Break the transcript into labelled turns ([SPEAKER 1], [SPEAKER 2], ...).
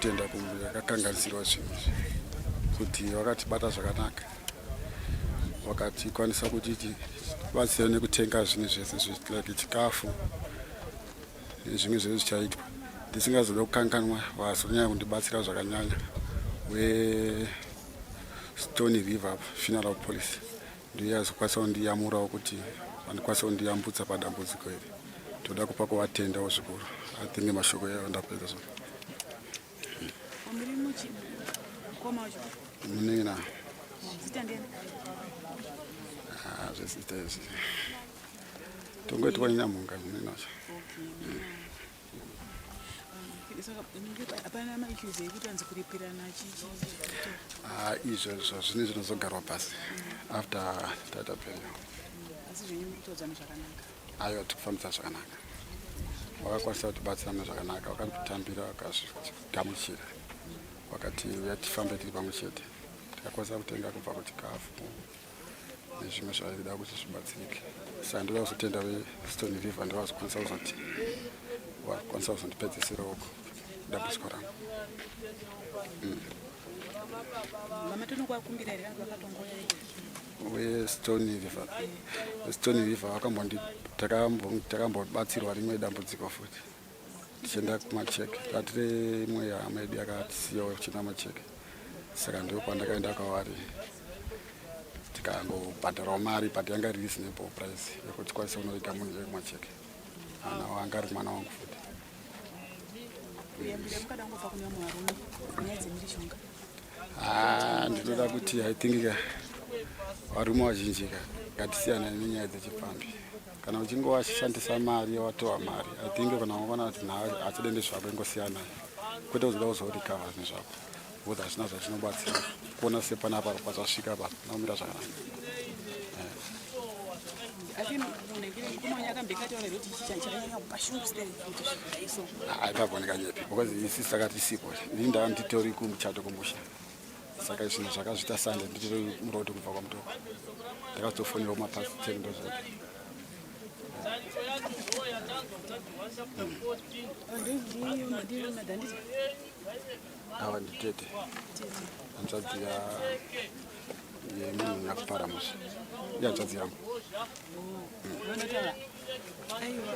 [SPEAKER 1] kutenda kumhuri yakakanganisirwa zvinhu izvi kuti vakatibata zvakanaka, vakatikwanisa kuti tibatsire nekutenga zvinhu zvese like chikafu nezvimwe zvese zvichaitwa. Ndisingazoda kukanganwa vazonyanya kundibatsira zvakanyanya weStony River Funeral Policy, ndiye azokwanisa kundiyamurawo kuti vandikwanisa kundiyambutsa padambudziko iri. Toda kupa kuvatendawo zvikuru. I think mashoko yayo ndapedza zvo. Munin'ina zvezita izvi tongoitwa nyamhunga munin'ina wacho. Ah, izvozvo zvine zvinozogarwa pasi after taita burial. Aiwa, tikufambisa zvakanaka, vakakwanisa kutibatsira mune zvakanaka, vakatitambira, vakazvigamuchira, vakati uya tifambe tiri pamwe chete. Tikakwanisa kutenga kubva kuchikafu nezvimwe zvaida kuti zvibatsirike. Saka ndoda kuzotenda veStony River, ndovazokwanisa kuzoti vakwanisa kuzondipedzisira uko dambudziko rangu. WeStony River, Stony River vakambondi takambobatsirwa rimwe dambudziko futi tichienda kumacheke. Tatire imwe hama yedu yakatisiyawo tichienda macheke, saka ndo pandakaenda kwavari tikangobhadharawo mari, but yanga iri reasonable price yekuti tikwanise kunoviga munhu iye kumacheke. Ana wanga ari mwana wangu futi. Ah, ndinoda kuti I think ka varume vazhinji ka ngatisiyana nenyaya dzechipfambi. Kana uchinge washandisa mari, watowa mari, I think kana waona kuti achide ndezvako, ingosiyana, kwete kuzoda kuzorecover zvinhu zvako, because hazvina zvazvinobatsira. Kuona sepanapa pazvasvika pa nakumira zvakanaka. Ipapo ndikanyepi, because isi saka tisipo, ini ndaa nditori kumuchato kumusha, saka zvinhu zvakazvita Sunday, nditori muroad kubva kwaMutoko, ndakazofonera kumapast 10 ndozvaita. Ava nditete, hanzvadzi yemunhu nyakupara musha, ihanzvadzi yangu.
[SPEAKER 2] Aiwa.